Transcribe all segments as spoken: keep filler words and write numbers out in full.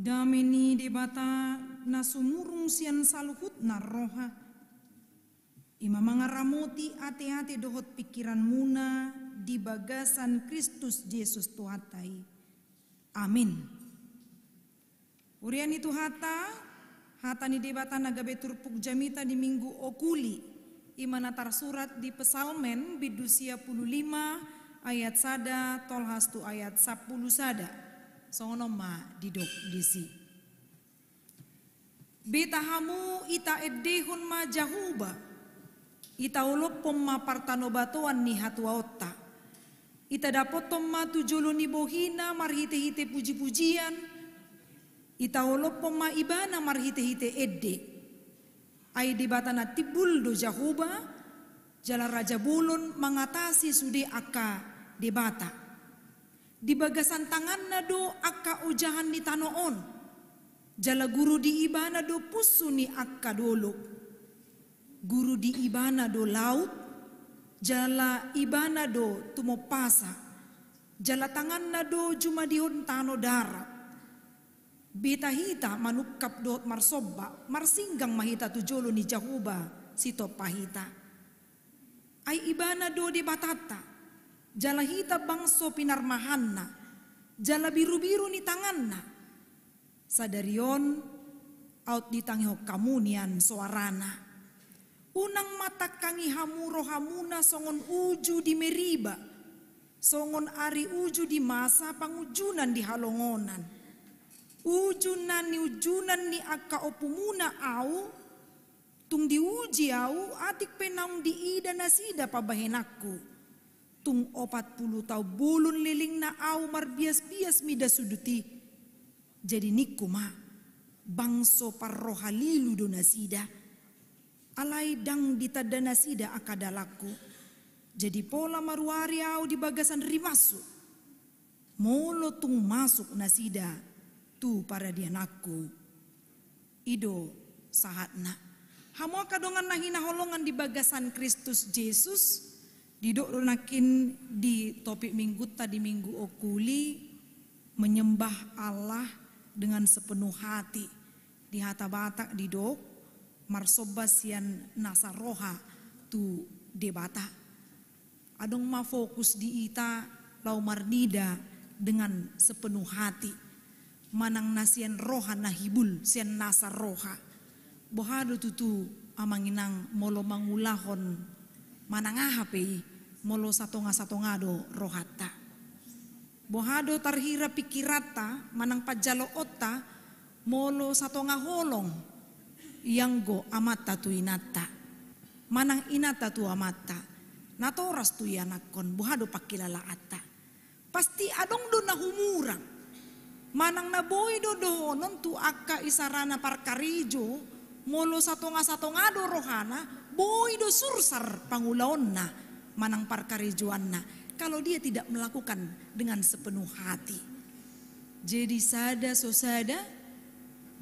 Dame ni Debata na sumurung sian saluhutna roha, i ma mangaramoti ateate dohot pingkiranmuna di bagasan Kristus Jesus Tuhanta i. Amin. Huria ni Tuhanta, hata ni Debata na gabe turpuk jamita di Minggu Okuli, i ma na tarsurat di Psalmen bindu sia pulu lima ayat sada tolhas tu ayat sampulu sada. Songon on ma didok disi. Beta hamu, ita endehon ma Jahowa, ita olophon ma partanobatoan ni hatuaonta. Ita dapothon ma tu jolo ni bohina marhitehite pujipujian, ita olophon ma ibana marhitehite ende. Ai Debata na timbul do Jahowa, jala raja bolon mangatasi sude angka debata. Di bagasan tanganna do angka ojahan ni tano on, jala guru di ibana do punsu ni angka dolok. Guru di ibana do laut, jala ibana do tumompasa, jala tanganna do jumadihon tano darat. Beta hita manungkap dohot marsomba, marsinggang ma hita tu jolo ni Jahowa sitompa hita. Ai ibana do Debatanta, jala hita bangso pinarmahanna, jala birubiru ni tanganna. Sadari on, aut ditangihon hamu nian soarana. Unang ma tangkangi hamu rohamuna songon uju di Meriba, songon ari uju di Masa pangunjunan di halongonan. Uju na niunjunan ni angka ompumuna ahu, tung diuji ahu, atik pe naung diida nasida pambahenanku. Tung opat pulu taon bolon lelengna ahu marbiasbias mida sudut i. Jadi ningku ma, bangso parroha lilu do nasida. Alai ndang ditanda nasida angka dalanku. Jadi pola ma ruari ahu di bagasan rimashu, molo tung masuk nasida tu paradiananku. I do sahatna. Hamu angka dongan na hinaholongan di bagasan Kristus Jesus, didok do nangkin di topik minggunta di Minggu Okuli, menyembah Allah dengan sepenuh hati. Di hata Batak didok, marsomba sian nasa roha tu Debata. Adong ma fokus di ita laho marnida dengan sepenuh hati, manang na sian roha na hibul, sian nasa roha. Boha do tutu, amang inang, molo mangulahon manang aha pe i, molo satonga-satonga do rohanta? Boha do tarhira pingkiranta manang panjaloonta molo satonga holong ianggo amanta tu inanta, manang inanta tu amanta, natoras tu ianakhon? Boha do pangkilalaanta? Pasti adong do na humurang. Manang na boi do dohonon tu angka isarana parkarejo, molo satonga-satonga do rohana, boi do sursar pangulaonna manang parkarejoanna, kalau dia tidak melakukan dengan sepenuh hati. Jadi sada so sada,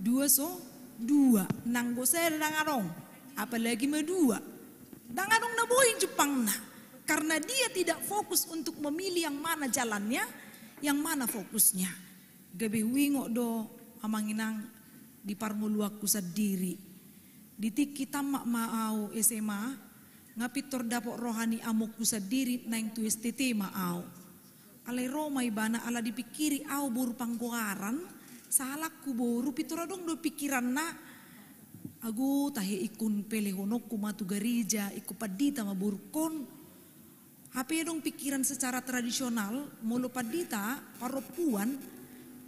dua so dua. Nanggo sada ndang adong, apalagi ma dua. Ndang adong na boi jumpangna, karena dia tidak fokus untuk memilih yang mana jalannya, yang mana fokusnya. Gabe huingot do, amang inang, di parngoluanku sandiri. Di tingki tamat ma ahu S M A, nga pintor dapot roha ni amongku sandiri naeng tu S T T ma ahu. Alai ro ma ibana, ala dipingkiri ahu boru Panggoaran, sahalakku boru, pintor adong do pingkiranna, ago tahe ingkon pelehononku ma tu gareja, ingkon pandita ma borungkon. Hape adong pingkiran secara tradisional, molo pandita parompuan,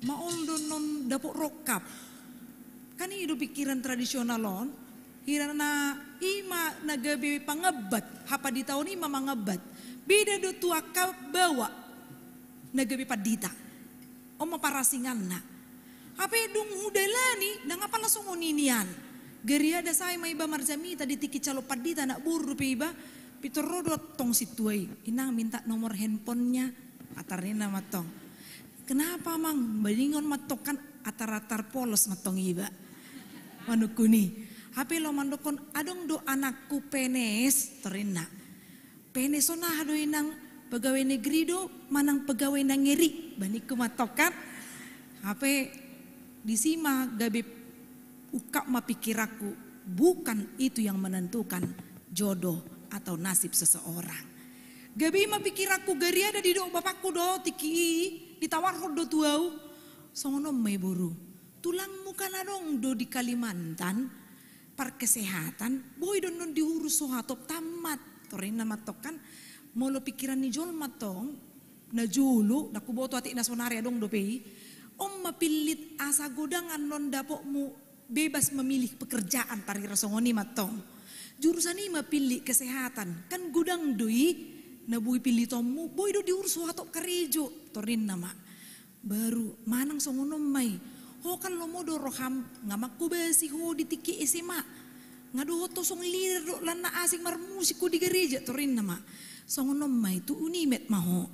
maol do non dapot rongkap. Kan i do pingkiran tradisional on, hira na i ma na gabe pangembat, hapanditaon i ma mangembat. Beda do tu angka baoa na gabe pandita. On ma parasinganna. Hape dung hudalani, ndang apala songon i nian. Gariada sae ma iba marjamita di tingki calon pandita, anak boru dope iba, pintor ro do tong sintua i. Inang, minta nomor handphonenya. Atar ninna mantong. Kenapa, Mang? Badenon mantong, kan atar-atar polos mantong iba. Manungkun i. Hape laho mandokkon, adong do anakku P N S, torus ninna. P N S on aha do, Inang? Pegawai negeri do manang pegawai nangeri? Ba ningku mantong kan. Hape Disi ma gabe ungkap ma pikiranku, bukan itu yang menentukan jodoh atau nasib seseorang. Gabe i ma pikiranku, gariada didok bapakku do tingki i, ditawarhon do tu au. Songon on ma i boru. Tulangmu kan adong do di Kalimantan, parkesehatan, boi do annon diurus ho hatop tamat. Torinna ma tong kan, molo pikiran ni jolma tong, na jolo, ndang huboto atik na sonari adong dope i. On ma pillit asa godang annon dapotmu, bebas memilih pekerjaan, tarira songon i ma tong. Jurusan i ma pillit, kesehatan, kan godang do i, na boi pillitonmu, boi do diurus ho hatop karejo, torinna ma. Baru manang songon on ma i. Ho kan lomo do roham, nga manghobasi ho di tingki S M A. Nga dohot ho songon lider do, lan na asing marmusik ho di gareja, torinna ma. Songon on ma i, tu Unimed ma ho.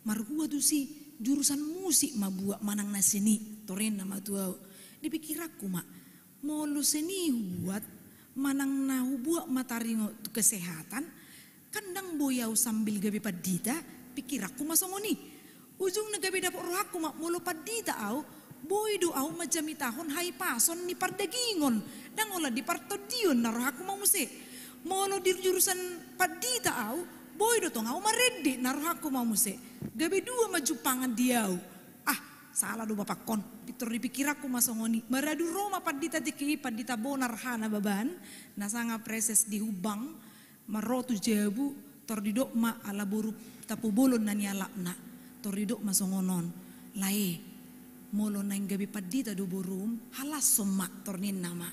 Marhua tusi, jurusan musik ma buat manang na seni, torinna ma tu au. Di pikiranku ma, molo seni hubuat, manang na hubuat ma taringot tu kesehatan, kan ndang boi au sambil gabe pandita, pikiranku ma songon i. Ujungna gabe dapot rohangku ma, molo pandita au, boi do au manjamitahon hahipason ni pardagingon, ndang holan di partondion, na rohangku ma muse. Molo di jurusan pandita au, boi do tong au marende, na rohangku ma muse. Gabe dua ma jumpangan di au. Ah, sala do bapakkon. Pintor di pikiranku ma songon i. Maradu ro ma pandita tingki i, Pandita Bonar Hanababan, na sanga preses di Humbang, ma ro tu jabu, tor didok ma ala boru Tapobolon na nialapna. Tor didok ma songon on. Lae, molo naeng gabe pandita do borum, halashon ma, tor ninna ma.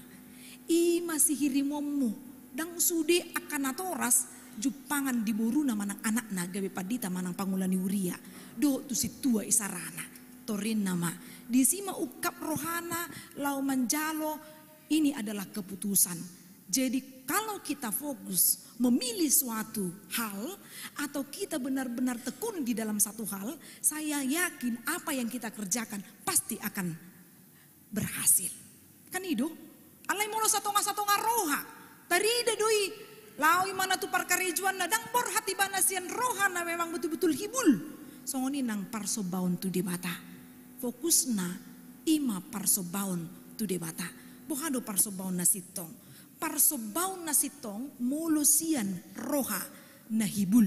I ma sihirimonmu, ndang sude angka natoras, jumpangan di boruna manang anakna gabe pandita manang pangula ni huria, dohot tu sintua isarana, torinna ma. Disi ma ungkap rohana laho manjalo, ini adalah keputusan. Jadi kalau kita fokus memilih suatu hal atau kita benar-benar tekun di dalam satu hal, saya yakin apa yang kita kerjakan pasti akan berhasil. Kan i do? Alai molo satonga-satonga roha, tarida do i, laho imana tu parkarejoanna, ndang borhat ibana sian roha na memang betul-betul hibul. Songon i nang parsombaon tu Debata. Fokusna i ma parsombaon tu Debata. Boha do parsombaon na sintong? Parsombaon na sintong molo sian roha na hibul.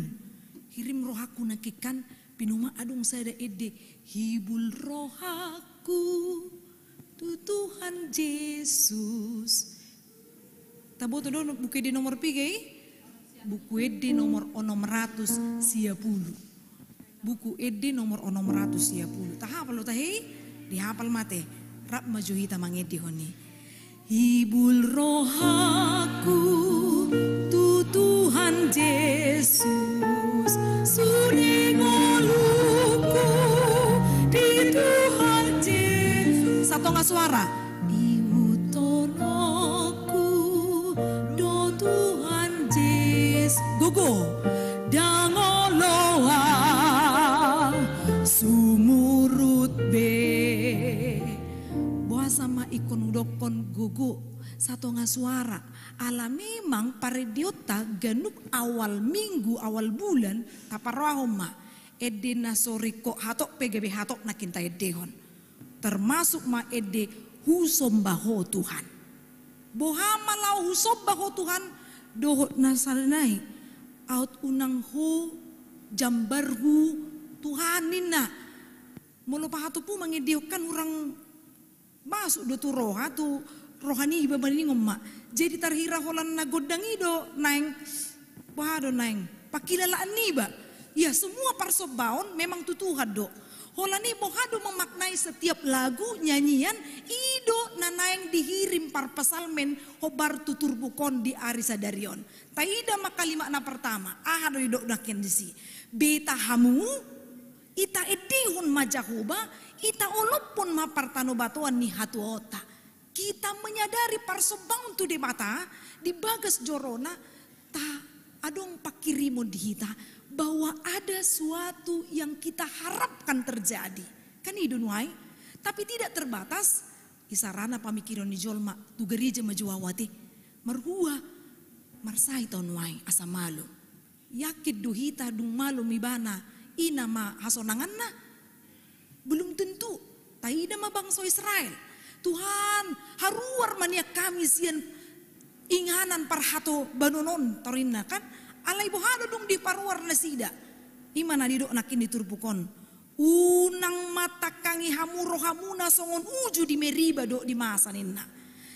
Hirim rohangku nangkin kan, pinomar adong sada ende, hibul rohangku tu Tuhan Jesus. Taboto do buku ende nomor piga i? Buku ende nomor onom ratus sia pulu. Buku ende nomor onom ratus sia pulu. Tahapal do tahe i? Dihapal ma ate. Rap ma jo hita mangendehon i. Hibul rohangku tu Tuhan Jesus, sude ngolungku di Tuhan Jesus. Satonga suara. Ihuthononku do Tuhan Jesus. Gogo. Ndang olo au sumurut be. Boasa ma ingkon hudokkon gogo, satonga suara? Ala memang parendeonta ganup awal minggu, awal bulan, taparrohahon ma. Ende na so ringkot hatop pe gabe hatop nangkin taendehon. Termasuk ma ende husomba Ho Tuhan. Boha ma laho husomba Ho Tuhan, dohot na sada nai, aut unang ho jambarhu Tuhan ninna. Molo pahatophu mangendehon kan hurang masuk do tu roha, tu roha niba maningon ma. Jadi tarhira holan na gondang i do naeng, boha do naeng, pangkilalaan niba. Ya, semua parsombaon memang tu Tuhan do. Holan i boha do memaknai setiap lagu, nyanyian, i do na naeng dihirim parpsalmen hombar tu turpuk on di ari sadari on. Taida ma kalimat na pertama, aha do didok nangkin disi? Beta hamu, ita endehon ma Jahowa, ita olophon ma partanobatoan ni hatuaonta. Kita menyadari parsombaon tu Debata di bagas joroNa, ta adong pangkirimon di hita bahwa ada suatu yang kita harapkan terjadi. Kan i do nuaeng, tapi tidak terbatas, isarana pamikiron ni jolma, tu gareja ma jo au ate. Marhua, marsahit au nuaeng asa malum. Yakin do hita dung malum ibana, i nama hasonanganna? Belum tentu. Taida ma bangso Israel. Tuhan, haruar ma nian hami sian inganan parhatobanon on, torinna kan. Alai boha do dung diparuar nasida? I ma na didok nangkin di turpuk on. Unang ma tangkangi hamu rohamuna songon uju di Meriba dohot di Masa ninna.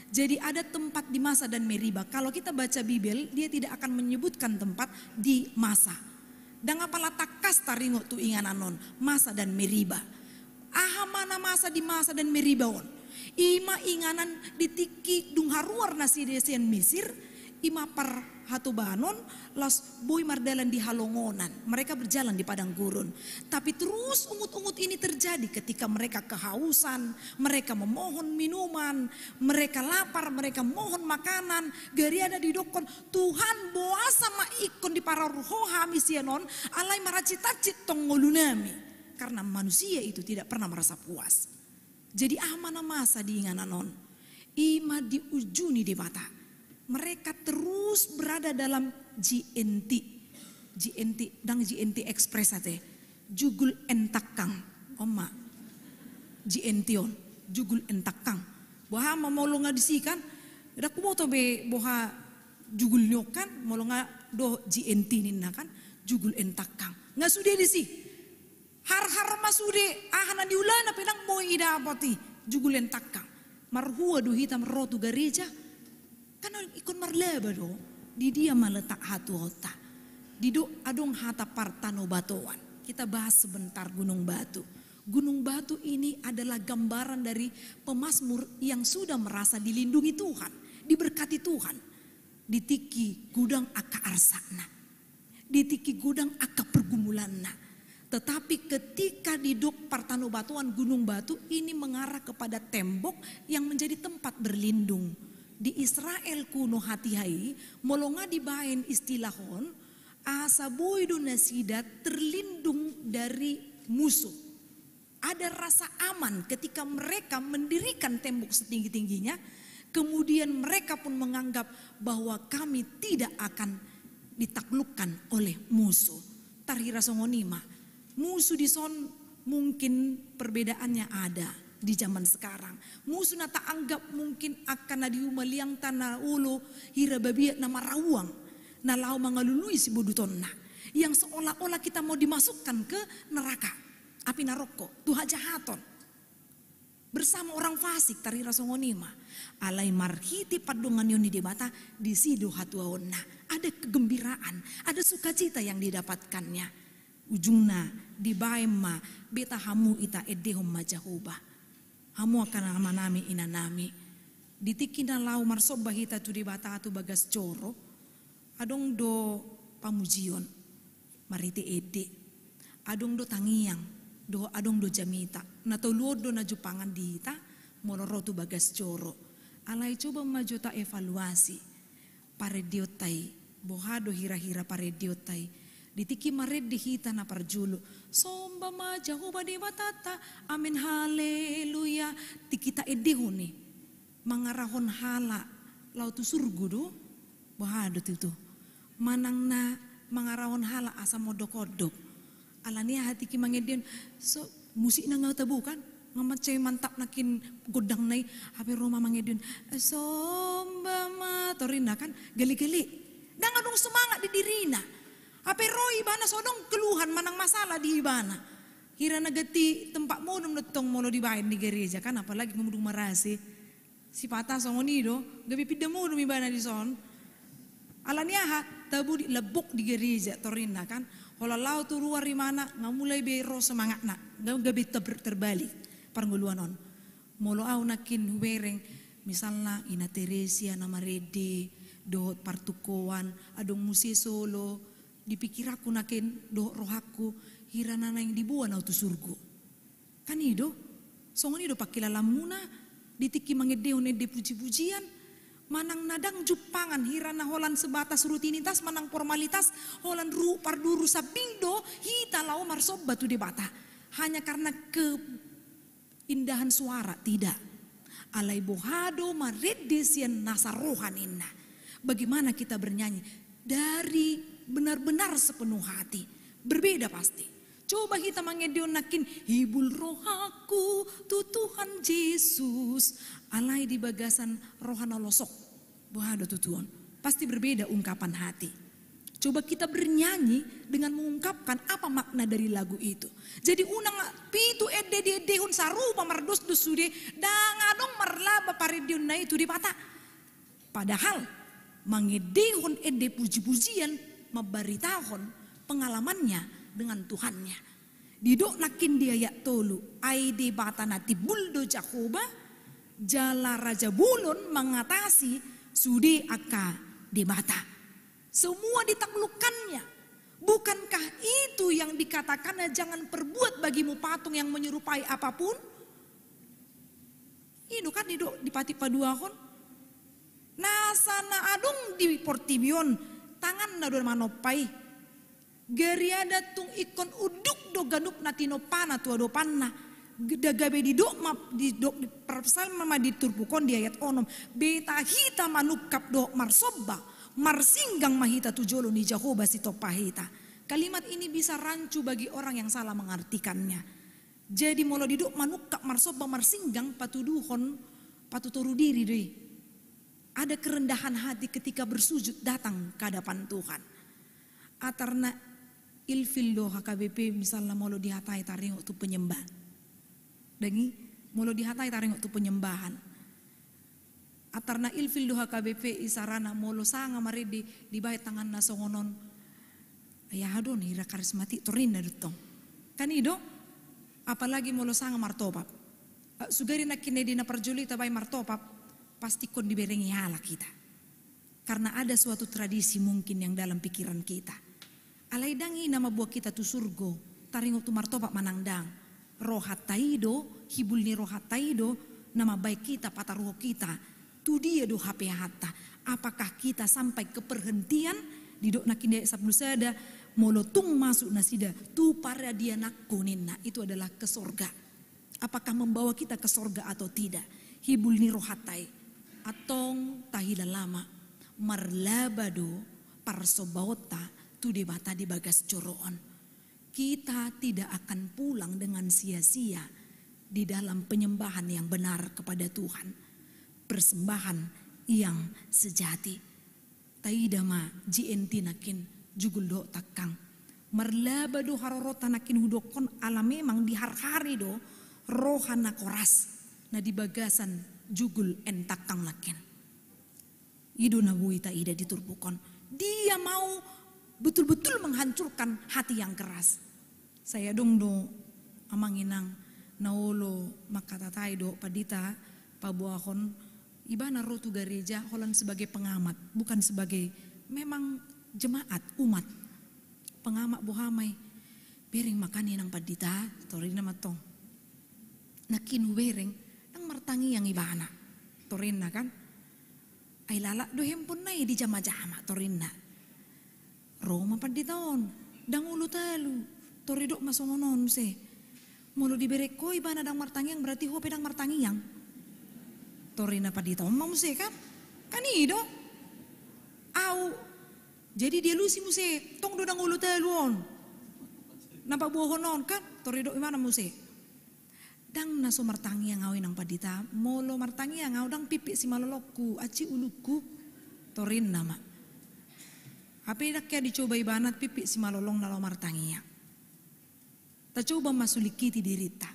Jadi ada tempat di Masa dan Meriba. Kalau kita baca Bibel, dia tidak akan menyebutkan tempat di Masa. Ndang apala tangkas taringot tu inganan on, Masa dan Meriba. Aha ma na masa di Masa dan Meriba on? I ma inganan di tingki dung haruar nasida sian Mesir, i ma parhatobanon, laos boi mardalan di halongonan. Mereka berjalan di padang gurun. Tapi terus ungut-ungut ini terjadi ketika mereka kehausan, mereka memohon minuman, mereka lapar, mereka mohon makanan, gariada didokkon, Tuhan, boasa ma ingkon diparorot Ho hami sian on, alai maracit-acit tong ngolunami. Karena manusia itu tidak pernah merasa puas. Jadi aha ma na masa di inganan on? I ma diujuni Debata. Mereka terus berada dalam G N T. G N T, ndang G N T Express ate. Jugul entangkang. On ma. G N T on. Jugul entangkang. Boha ma molo nga disi kan? Ndang huboto be boha jugul ni on kan? Molo nga dohot G N T ninna kan? Jugul entangkang. Nga sude disi. Har-har ma sude, aha na niulana pe ndang boi didapot i, jugul entangkang. Marhua do hita ro tu gareja? Kan ingkon marlaba do. Di dia ma letak hatuaonta? Didok adong hata partanobatoan. Kita bahas sebentar Gunung Batu. Gunung Batu ini adalah gambaran dari pemazmur yang sudah merasa dilindungi Tuhan, diberkati Tuhan. Di tingki godang angka arsakna. Di tingki godang angka pergumulanna. Tetapi ketika didok partanobatoan Gunung Batu, ini mengarah kepada tembok yang menjadi tempat berlindung. Di Israel kuno hatiha i, molo nga dibaen istilah on, asa boi do nasida terlindung dari musuh. Ada rasa aman ketika mereka mendirikan tembok setinggi-tingginya, kemudian mereka pun menganggap bahwa kami tidak akan ditaklukkan oleh musuh. Tarhira songon i ma. Musuh dison mungkin perbedaannya ada di zaman sekarang. Musuh na taanggap mungkin angka na di uma liangta na olo hira babiat na marauang, na laho mangalului sibodutonna. Yang seolah-olah kita mau dimasukkan ke neraka api naroko, tu hajahaton. Bersama orang fasik, tarhira songon i ma. Alai marhite pandonganion ni Debata, disi do hatuaonna. Ada kegembiraan, ada sukacita yang didapatkannya. Ujungna, dibaen ma, beta hamu ita endehon ma Jahowa. Hamu angka amanami, inanami. Di tingki na laho marsomba hita tu Debata tu bagas joro, adong do pamujion marhite ende. Adong do tangiang, dohot adong do jamita. Na tolu on do na jumpangan di hita, molo ro tu bagas joro. Alai coba ma jo taevaluasi parendeonta i, boha do hira-hira parendeonta i. Di tingki marende hita na parjolo, somba ma Jahowa Debatanta, amen, haleluya. Tingki taendehon i, mangarahon halak laho tu surgo do? Boha do tutu? Manang na mangarahon halak asa mondok-ondok? Alani aha tingki mangendehon, so, musikna nga tabo kan? Nga mansai mantap nangkin gondangna i, hape ro ma mangendehon, eh, somba ma, torinna kan? Gale-gale. Ndang adong semangat di dirina. Hape ro ibana so adong keluhan manang masalah di ibana. Hira na ganti tempat modom do tong molo dibaen di gareja kan, apalagi nga dung marasi. Sipata songon i do, gabe pinda modom ibana dison. Alani aha? Tabo di, lambok di gareja torinna kan. Holan laho tu luar ibana, nga mulai be ro semangatna. Nga gabe ter-, terbalik parngoluan on. Molo au nangkin hubereng, misalna Ina Teresia na marende, dohot partukoan, adong muse solo, di pikiranku nangkin, dohot rohangku, hira na naeng diboan au tu surgo. Kan i do, songon i do pangkilalaanmuna, di tingki mangendehon ende puji-pujian, manang na ndang jumpangan hira na holan sebatas rutinitas, manang formalitas, holan ruhut parduru sambing do, hita laho marsomba tu Debata. Hanya karena keindahan suara, tidak. Alai boha do marende sian nasa roha ninna. Bagaimana kita bernyanyi? Dari benar-benar sepenuh hati. Berbeda pasti. Coba hita mangendehon nangkin, "Hibul rohangku tu Tuhan Jesus." Alai di bagasan roha na losok, boha do tutu on? Pasti berbeda ungkapan hati. Coba kita bernyanyi dengan mengungkapkan apa makna dari lagu itu. Jadi unang pitu ende diendehon sarupa mardosdos sude, ndang adong marlaba parendeonna i tu Debata. Padahal mangendehon ende puji-pujian mambaritahon pengalamannya dengan Tuhannya. Didok nangkin di ayat tolu, "Ai Debata na timbul do Jahowa, jala raja bolon mangatasi sude angka debata." Semua ditaklukkannya. Bukankah itu yang dikatakannya, "Jangan perbuat bagimu patung yang menyerupai apapun"? I do kan didok di patik paduahon. Nasa na adong di portibi on, tanganna do manompa i. Gariada tung ingkon unduk do ganup na tinompana tu adopanna. G-, da gabe didok ma, didok di psalmen ma di turpuk on di ayat onom, "Beta hita manungkap dohot marsomba, marsinggang ma hita tu jolo ni Jahowa sitompa hita." Kalimat ini bisa rancu bagi orang yang salah mengartikannya. Jadi molo didok manungkap, marsomba, marsinggang, patuduhon patutoru diri do i. Ada kerendahan hati ketika bersujud datang ke hadapan Tuhan. Atarna ilfil do H K B P misalna molo dihatai taringot tu penyembah. Dang i, molo dihatai taringot tu penyembahan. Atarna ilfil do H K B P isarana molo sanga marende dibahen tanganna songon on. Ai aha do na hira karismatik, torinna do tong. Kan i do? Apalagi molo sanga martopap. Eh, sugari nangkin ende na parjolo i tabahen martopap, pasti ingkon diberengi halak hita. Karena ada suatu tradisi mungkin yang dalam pikiran kita. Alai dang i na mamboan hita tu surgo, taringot tu martopap manang dang. Rohanta i do, hibul ni rohanta i do na mambahen hita, pataruhon hita tu dia do hapehanta. Apakah kita sampai ke perhentian? Didok nangkin di ayat sampulu sada, molo tung masuk nasida tu paradiananku ninna, itu adalah ke sorga. Apakah membawa kita ke sorga atau tidak? Hibul ni rohanta i. Antong tahilala ma, marlaba do parsombaonta tu Debata di bagas joro on. Kita tidak akan pulang dengan sia-sia di dalam penyembahan yang benar kepada Tuhan. Persembahan yang sejati. Taida ma G N T nangkin jugul dohot tangkang. Marlaba do haroronta nangkin hudokkon ala memang diharhari do roha na koras na di bagasan jugul N tangkang nangkin. I do na boi taida di turpuk on. Dia mau betul-betul menghancurkan hati yang keras. Sai adong do amang inang na olo mangkatatai dohot pandita paboahon, ibana ro tu gareja holan sebagai pengamat, bukan sebagai memang jemaat, umat. Pengamat, boha ma i, "Bereng ma kan inang pandita," torinna ma tong. "Nangkin hubereng, ndang martangiang ibana," torinna kan. "Ai lalap do handphonena i dijama-jama," torinna. Ro ma pandita on, "Ndang olo talu," tor didok ma songon on muse. "Molo dibereng ho ibana ndang martangiang, berarti ho pe ndang martangiang," torina pandita on ma muse kan. Kan i do. Au. Jadi dialusi muse, "Tong do ndang olo talu on na paboahon on kan," tor didok ibana muse. "Ndang na so martangiang au inang pandita, molo martangiang au ndang pimpit simalolongku, aci ulungku," torinna ma. Hape ndang hea dicoba ibana pimpit simalolongna laho martangiang. Tacoba ma sulingkiti dirinta.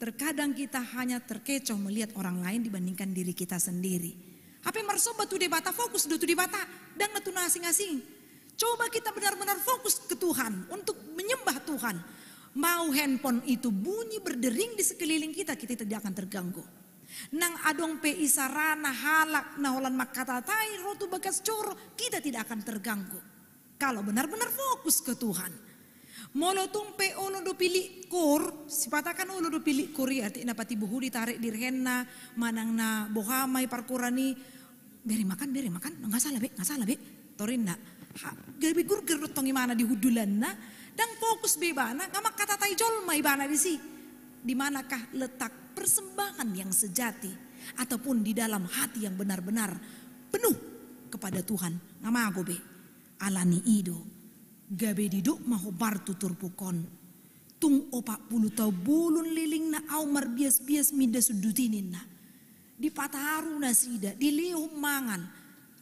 Terkadang kita hanya terkecoh melihat orang lain dibandingkan diri kita sendiri. Hape marsomba tu Debata, fokus do tu Debata, ndang na tu na asing-asing. Coba kita benar-benar fokus ke Tuhan, untuk menyembah Tuhan. Mau handphone itu bunyi berdering di sekeliling kita, kita tidak akan terganggu. Nang adong pe isarana halak na holan mangkatatai ro tu bagas joro, kita tidak akan terganggu. Kalau benar-benar fokus ke Tuhan. Molo tung pe olo do pilik kor, sipata kan olo do pilik kor i, artina patimbul ho ditarek dirhenna, manang na boha ma i parkoran i, "Bereng ma kan, bereng ma kan, nga salah be, nga salah be," torinna. Ha, gabe gurger do tong ibana di hundulanna, ndang fokus be ibana, nga mangkatatai jolma ibana disi. Di manakah letak persembahan yang sejati, ataupun di dalam hati yang benar-benar penuh kepada Tuhan, nga mago be. Alani i do, gabe didok ma hombar tu turpuk on, Tung opat pulu taon bolon lelengna au marbias-bias minda sundut i ninna. Dipataru nasida, dilehon mangan,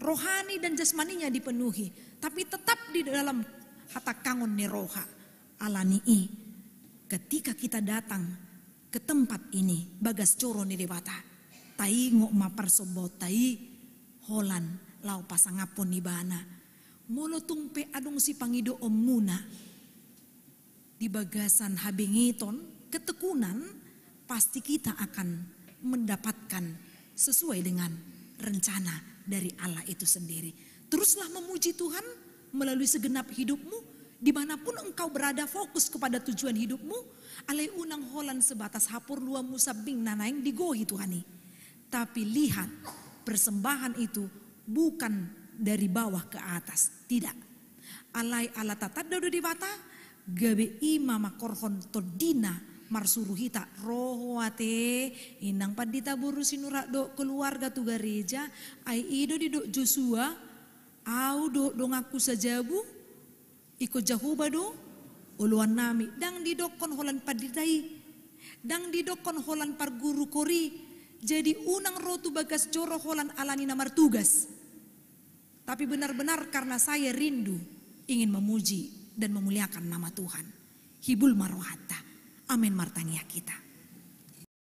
rohani dan jasmaninya dipenuhi, tapi tetap di dalam hatangkangon ni roha. Alani i, ketika kita datang ke tempat ini, bagas joro ni Debata, taingot ma parsombaonta i holan laho pasangaphon ibana. Molo tung pe adong sipangidoonmuna di bagasan habengeton, ketekunan, pasti kita akan mendapatkan sesuai dengan rencana dari Allah itu sendiri. Teruslah memuji Tuhan melalui segenap hidupmu, dimanapun engkau berada, fokus kepada tujuan hidupmu. Alai unang holan sebatas haporluanmu sambing na naeng digohi Tuhan i. Tapi lihat, persembahan itu bukan dari bawah ke atas, tidak. Alai ala tatanda do Debata, gabe i ma mangkorhon tondina marsuru hita, ro ho ate, inang pandita boru Sinurat dohot keluarga tu gareja. Ai i do didok Josua, au dohot donganku sajabu, ingkon Jahowa do oloannami. Ndang didokkon holan pandita i, ndang didokkon holan parguru kor i. Jadi unang ro tu bagas joro holan alani na martugas, tapi benar-benar karena saya rindu ingin memuji dan memuliakan nama Tuhan. Hibul ma rohanta. Amen. Martangiang hita.